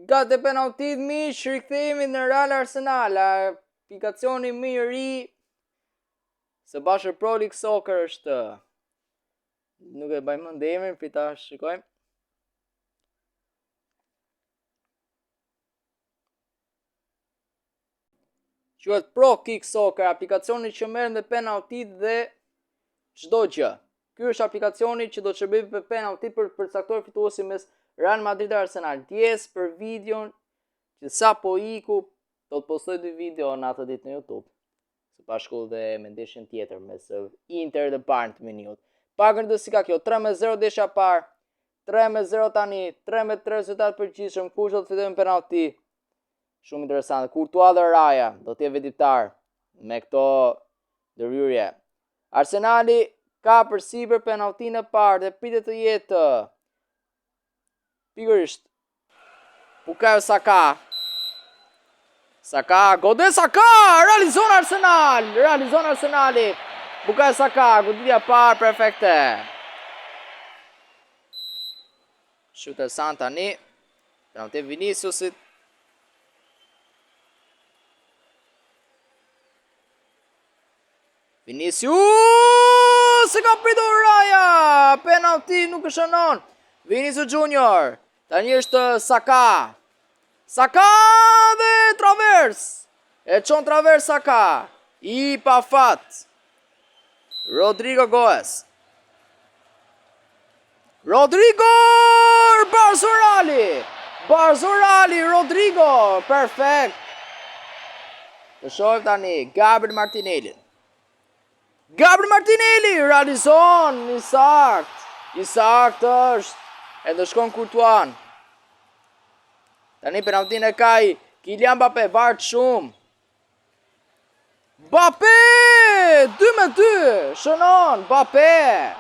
Gati penalltitë miq, rikthehemi në Real Arsenal, aplikacioni më i ri së bashku Pro League Soccer është nuk e mbaj mend emrin, prit ta shikojmë. Quhet Pro Kick Soccer, aplikacioni që merret me penalltitë dhe çdo gjë. Ky është aplikacioni që do të shërbejë për penalltitë për të përcaktuar fituesin mes Real Madrid dhe Arsenal. Ndjesë për videon që sapo iku, do të postoj dy video në atë ditë në YouTube. Së bashku dhe me ndeshjen tjetër mes Inter dhe Bayern të Mynihut. Pak rëndësi ka kjo, 3-0 ndeshja e parë, 3-0 tani, 3-3 rezultat përgjithshëm, kush do të fitojë në penallti? Shumë interesante. Courtois dhe Raja do të jetë vendimtar me këto ndërhyrje. Arsenali ka përsipër penalltinë e parë dhe pritet të jetë pikërisht Bukayo Saka. Saka, godet Saka, realizon Arsenal, realizon Arsenali. Bukayo Saka, goditja e parë perfekte. Shumë interesant tani. Penallti Viniciusit. Vinicius e ka pritur Raja. Penallti nuk e shënon. Vinicius Junior. Tani është Saka. Saka dhe travers. E çon travers Saka. I pafat. Rodrigo Goes. Rodrigo Barzorali. Barzorali Rodrigo. Perfekt. Të shohim tani Gabriel Martinelli. Gabriel Martinelli realizon i saktë. I saktë është. E ndëshkon Courtois. Tani penalltinë e ka Kylian Mbappe varet shumë. Mbappe! 2 me 2! Shënon, Mbappe!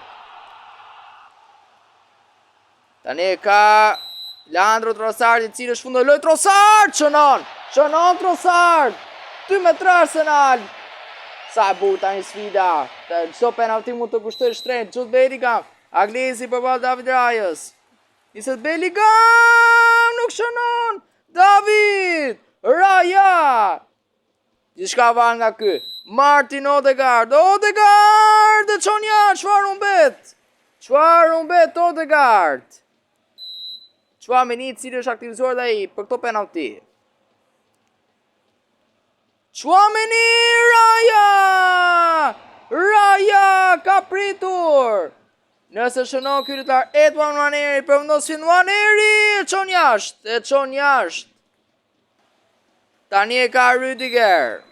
Tani e ka Leandro Trossard, i cili është fund në lojë Trossard! Shënon! Shënon Trossard! 2 me 3 Arsenal! Sa e bukur tani sfida! Çdo penallti mund të kushtojë shtrenjtë, Jude Bellingham, anglezi përballë David Rajës. Niset Bellingham, nuk shënon! David! Raja! Gjithçka varet nga ky. Martin Odegaard. Odegaard! E çon jashtë, çfarë humbet? Çfarë humbet Odegaard? Tchouaméni i cili është aktivizuar dhe ai për këto penallti. Tchouaméni Raja! Raja ka pritur! Nëse shënon ky lojtar Ethan Nwaneri, përfundon si Nwaneri, e çon jashtë, e çon jashtë. Tani e ka Rüdiger.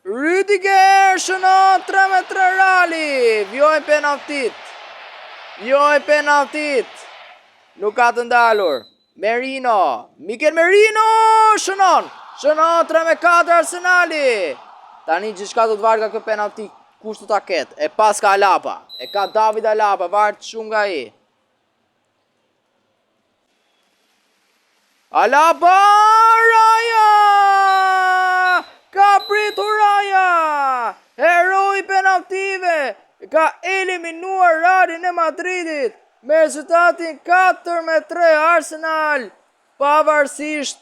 Rüdiger shënon 3 me 3 Reali. Vijojnë penalltitë. Vijojnë penalltitë. Nuk ka të ndalur. Merino. Mikel Merino shënon. Shënon 3 me 4 Arsenali. Tani gjithçka do të varet nga kjo penallti. Kush do ta ketë? E paska Alaba. E ka David Alaba, varet shumë nga ai. Alaba Raja! Ka pritur Raja! Heroi i penalltive ka eliminuar Realin e Madridit me rezultatin 4 me 3 Arsenal pavarësisht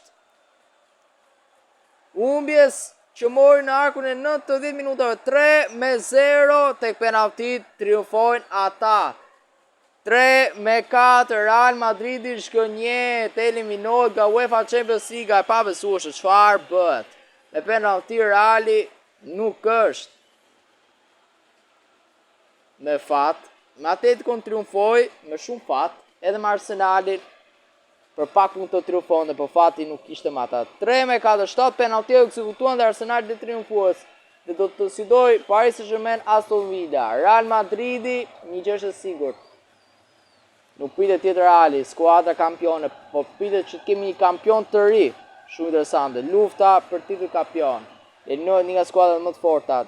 humbjes që mori në harkun e 90 minutave 3 me 0 tek penalltitë triumfojnë ata. 3 me 4 Real Madridi zhgënjehet, eliminohet nga UEFA Champions League, e pabesueshme çfarë bëhet. Me penallti Reali nuk është me fat. Me Atleticon triumfoi me shumë fat, edhe me Arsenalin për pak mund të triumfonte, por fati nuk ishte me ata. 3 me 4, 7 penallti u ekzekutuan dhe Arsenali del triumfues dhe do të sfidojë Paris Saint-Germain Aston Villa. Real Madridi, një gjë është e sigurt. Nuk pritet të jetë Reali, skuadra kampione, po pritet që të kemi një kampion të ri. Shumë interesante. Lufta për titull kampion. Eliminohet një nga skuadrat më të forta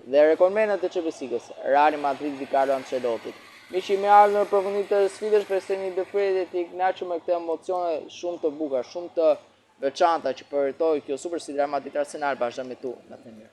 dhe rekordmenët e Champions League-s, Real Madrid i Carlo Ancelottit. Miq, kemi ardhur në përfundim të sfidës, shpresoj të jeni dëfrejtë dhe të kënaqur me këto emocione shumë të bukura, shumë të veçanta që përjetoi kjo super sfidë Real Madrid Arsenal, vazhdojmë tu, natën e mirë.